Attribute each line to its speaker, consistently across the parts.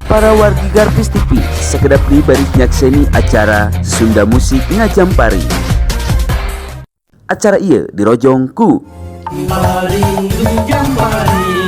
Speaker 1: Para wargi Garpis TV, sakedap deui bari nyakseni acara Sunda Musik Ngajampari. Acara ieu dirojong ku
Speaker 2: Paling Jampari.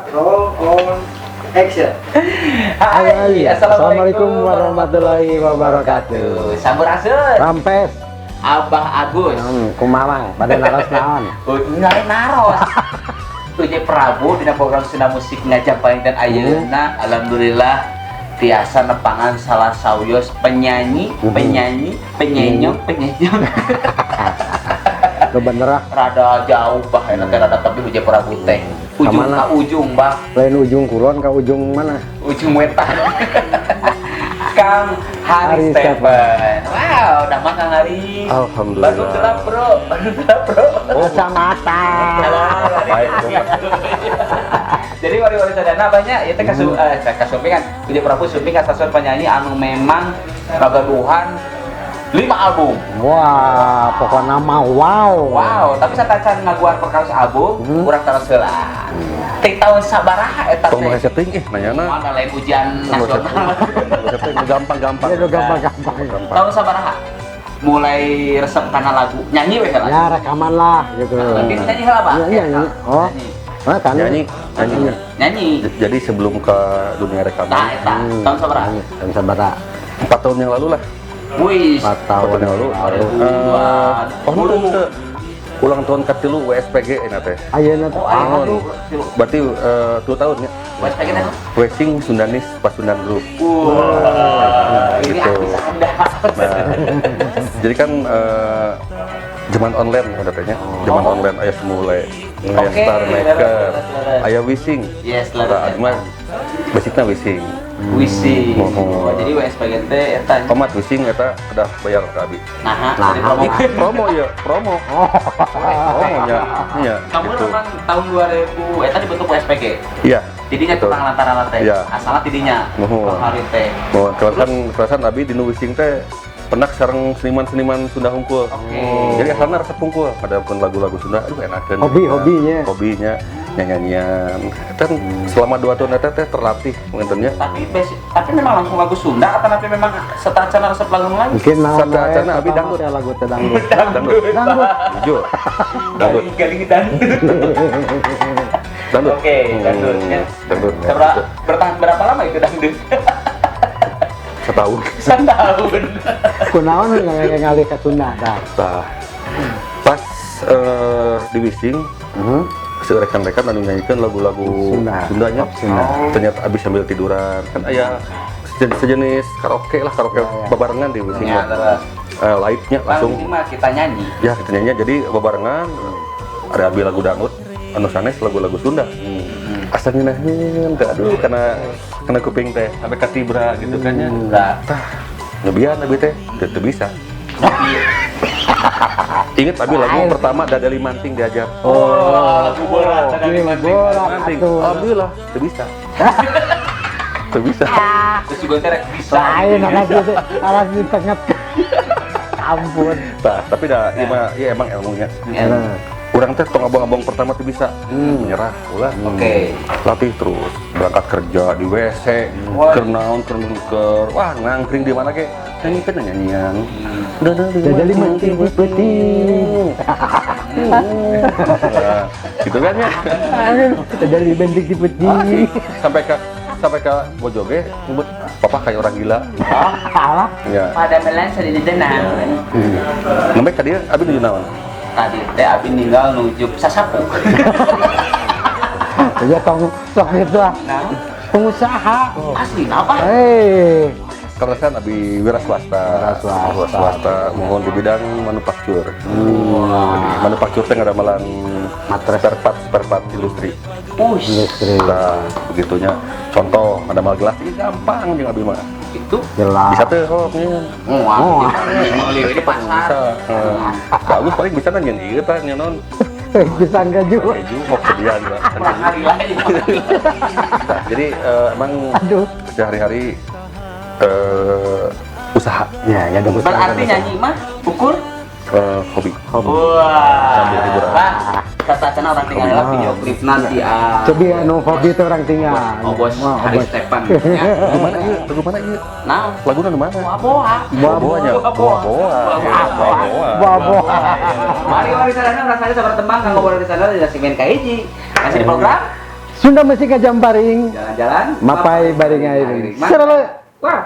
Speaker 3: Roll on, action.
Speaker 4: Hai, assalamualaikum warahmatullahi wabarakatuh.
Speaker 5: Sampurasun.
Speaker 4: Rampes,
Speaker 5: Abah Agus.
Speaker 4: Kumaha, pada naros naon?
Speaker 5: Oh, naros. Tujuh Prabu dina program Sunda Musik Ngajampari dan ayeuna alhamdulillah tiasa nepangan salah sawios penyanyi, penyanyi, penyenyong, penyenyong.
Speaker 4: Lu bener ah,
Speaker 5: Rada jauh bah enak teh, rada tapi Huja Prabu teh. Ujung
Speaker 4: Kamana?
Speaker 5: ka ujung bah,
Speaker 4: Lain ujung kulon ke ujung mana?
Speaker 5: Ujung wetan. Kang Hari
Speaker 4: Hari
Speaker 5: Stephen. Wow, udah Kang Hari.
Speaker 6: Alhamdulillah.
Speaker 5: Baru gelap, Bro. Baru gelap, Bro.
Speaker 4: Kacamata.
Speaker 6: Baik,
Speaker 5: Jadi wari-wari sadana banyak ya teh kasu kasumping kan Uja Prabu sumping kasasor penyanyi anu memang ngagaduhan 5 album.
Speaker 4: Wah, pokoknya mah wow.
Speaker 5: Wow, tapi satacan ngaguar perkawis album, kurang terus heula. Ti tahun sabaraha eta
Speaker 6: Tong
Speaker 5: teh?
Speaker 6: make setting ih nanyana.
Speaker 5: Mana lain ujian
Speaker 6: Tong make setting.
Speaker 5: nasional.
Speaker 6: Tong make setting gampang-gampang.
Speaker 4: Ya, udah gampang-gampang.
Speaker 6: Gampang.
Speaker 5: Tahun sabaraha? Mulai resep kana lagu nyanyi we heula.
Speaker 4: Ya rekaman lah gitu.
Speaker 5: Berarti nyanyi heula, Pak?
Speaker 4: Iya, iya, nyanyi. Oh.
Speaker 5: Nyanyi.
Speaker 4: Ah, kan.
Speaker 6: Nyanyi, nyanyi.
Speaker 5: Nyanyi.
Speaker 6: Jadi sebelum ke dunia rekaman,
Speaker 5: Nah, eta tahun sabaraha?
Speaker 4: Nyanyi. Tahun sabaraha?
Speaker 6: 4 tahun yang lalu lah.
Speaker 5: Wih,
Speaker 4: 4 tahun.
Speaker 6: 4 tahun yang lalu. Oh, henteu. Ulang tahun katilu WSPG ini teh.
Speaker 4: Ayeuna teh.
Speaker 5: Oh, ayeuna
Speaker 6: Tahun. Berarti 2 tahun ya.
Speaker 5: WSPG teh.
Speaker 6: Wesing Sundanis Pasundan Group.
Speaker 5: Wah, ini
Speaker 6: Gitu.
Speaker 5: artis Anda.
Speaker 6: Nah, jadi kan zaman online ada tehnya. Zaman
Speaker 5: Oh.
Speaker 6: online aya Semule, aya
Speaker 5: Oke,
Speaker 6: Star Maker,
Speaker 5: leres, leres.
Speaker 6: aya Wishing.
Speaker 5: Yes, leres.
Speaker 6: Nah, adi mah basicna Wishing.
Speaker 5: Wisi.
Speaker 6: Oh.
Speaker 5: Oh, jadi WSPG teh eta.
Speaker 6: Komat Wishing eta udah bayar ke abi.
Speaker 5: Nah,
Speaker 4: Nah,
Speaker 5: dari promo.
Speaker 6: Promo ya, promo. Promonya, iya.
Speaker 5: Kamu
Speaker 6: gitu.
Speaker 5: memang tahun 2000 eta dibentuk WSPG.
Speaker 6: Iya.
Speaker 5: Tidinya
Speaker 6: Betul.
Speaker 5: tukang lantaran teh.
Speaker 6: Iya.
Speaker 5: Asalna tidinya.
Speaker 6: Nuhun.
Speaker 5: Bang Hari teh.
Speaker 6: Mohon kerasan kerasan abi di nu Wishing teh pernah sareng seniman-seniman Sunda hungkul.
Speaker 5: Oke.
Speaker 6: Jadi asalna resep hungkul, padahal lagu-lagu Sunda aduh enakeun.
Speaker 4: Hobi, hobinya.
Speaker 6: Hobinya nyanyian. Kan selama 2 tahun eta teh terlatih ngentennya.
Speaker 5: Tapi tapi memang langsung lagu Sunda atau tapi memang setacana resep lagu lain?
Speaker 4: Mungkin naon
Speaker 6: Sabda
Speaker 4: wae,
Speaker 6: acana abi
Speaker 4: pertama
Speaker 6: dangdut.
Speaker 4: teh lagu teh dangdut.
Speaker 6: Dangdut.
Speaker 4: Dangdut.
Speaker 6: Jujur. Dangdut.
Speaker 5: Galing dangdut.
Speaker 6: Dangdut.
Speaker 5: Oke, dangdut, ya.
Speaker 6: Dangdut.
Speaker 5: Bertahan berapa lama itu dangdut?
Speaker 6: Setahun.
Speaker 5: Setahun.
Speaker 4: Kunaon ngalih ka Sunda dah.
Speaker 6: Tah. Pas di Wishing, si rekan-rekan anu nyanyikan lagu-lagu
Speaker 4: Sunda.
Speaker 6: Sundanya.
Speaker 4: Sunda.
Speaker 6: Ternyata abis sambil tiduran kan aya sejenis karaoke lah, karaoke
Speaker 4: Ya, ya.
Speaker 6: babarengan di Wishing
Speaker 5: Ya,
Speaker 6: mah.
Speaker 5: terus.
Speaker 6: Live-nya
Speaker 5: Bang,
Speaker 6: langsung
Speaker 5: ini mah kita nyanyi.
Speaker 6: ya kita nyanyi jadi babarengan ada abi lagu dangdut anu sanes lagu-lagu Sunda. Asa ngeunaheun teh aduh karena kuping teh sampai katibra gitu kan ya.
Speaker 5: Enggak.
Speaker 6: Tah, ngebian abi teh teu teu bisa. Ingat abi lagu pertama Dadali Manting diajar.
Speaker 5: Oh, lagu berat.
Speaker 4: Ini berat
Speaker 6: Manting.
Speaker 4: atuh.
Speaker 6: Alhamdulillah teu bisa. Teu bisa.
Speaker 5: Terus juga ntar bisa.
Speaker 4: Lain alas itu, alas ditenget. Ampun.
Speaker 6: Tah, tapi dah ieu mah ieu emang ilmunya.
Speaker 5: Ya.
Speaker 6: Urang teh tong abong-abong pertama teu bisa. Menyerah ulah.
Speaker 5: Oke.
Speaker 6: Latih terus, berangkat kerja di WC,
Speaker 5: Wah.
Speaker 6: keur naon keur keur wah ngangkring di mana ge nyanyi kan nyanyian. Dadali
Speaker 4: Dadali manting di peuting.
Speaker 6: Nah, gitu kan ya.
Speaker 4: Dadali bentik di peuting.
Speaker 6: Sampai ke bojoge nyebut papa kayak orang gila.
Speaker 4: Alah.
Speaker 6: Ya.
Speaker 5: Pada melan sedih denang.
Speaker 6: Nembe ka dieu abi nuju naon?
Speaker 5: Tadi teh abi ninggal nuju sasapu.
Speaker 4: Ya tong tong itu ah.
Speaker 5: Nah,
Speaker 4: Pengusaha.
Speaker 5: asli apa?
Speaker 4: Eh,
Speaker 6: Kaleresan abi wira swasta.
Speaker 4: Wira swasta.
Speaker 6: Wira swasta, mohon di bidang manufaktur. Jadi, manufaktur teh ngadamelan
Speaker 4: Matras.
Speaker 6: spare part, spare part industri.
Speaker 5: Ush,
Speaker 4: Industri.
Speaker 6: Nah, begitunya. Contoh, ngadamel gelas ini gampang jeung abi mah.
Speaker 5: Itu
Speaker 4: Jelas.
Speaker 6: Bisa teh sok nya.
Speaker 5: wah,
Speaker 4: Oh.
Speaker 5: meuli di
Speaker 6: Bisa.
Speaker 5: pasar.
Speaker 6: Bagus paling bisa nanya ieu tah nya non.
Speaker 4: Bisa enggak juga.
Speaker 6: Keju mau sedia gitu.
Speaker 5: Kurang hari lagi.
Speaker 6: Nah, jadi emang
Speaker 4: Aduh.
Speaker 6: sehari-hari usaha.
Speaker 4: Ya, ya dong.
Speaker 5: Berarti nyanyi mah ukur
Speaker 6: hobi.
Speaker 4: Hobi.
Speaker 5: Wah.
Speaker 6: Sambil hiburan.
Speaker 5: Bah, sateuacana urang tinggal lah video klip nanti ah.
Speaker 4: Coba anu hobi itu urang tinggal.
Speaker 5: Oh bos,
Speaker 4: Wah,
Speaker 5: Hari
Speaker 4: bos.
Speaker 5: Stefan. Ya.
Speaker 6: Lagu mana ieu? Lagu mana ieu?
Speaker 5: Nah,
Speaker 6: Laguna nu mana?
Speaker 5: boa boa.
Speaker 4: Boa
Speaker 6: Boa nya.
Speaker 5: Boa
Speaker 6: Boa boa. Boa boa.
Speaker 4: Boa boa.
Speaker 5: Mari mari sadayana rasanya sabar tembang kanggo bola di sana di segmen kahiji. Masih di program
Speaker 4: Sunda Musik Ngajamparing.
Speaker 5: jalan-jalan
Speaker 4: Mapay bari ngiring.
Speaker 5: Mantap.
Speaker 4: Serele.
Speaker 5: Wah.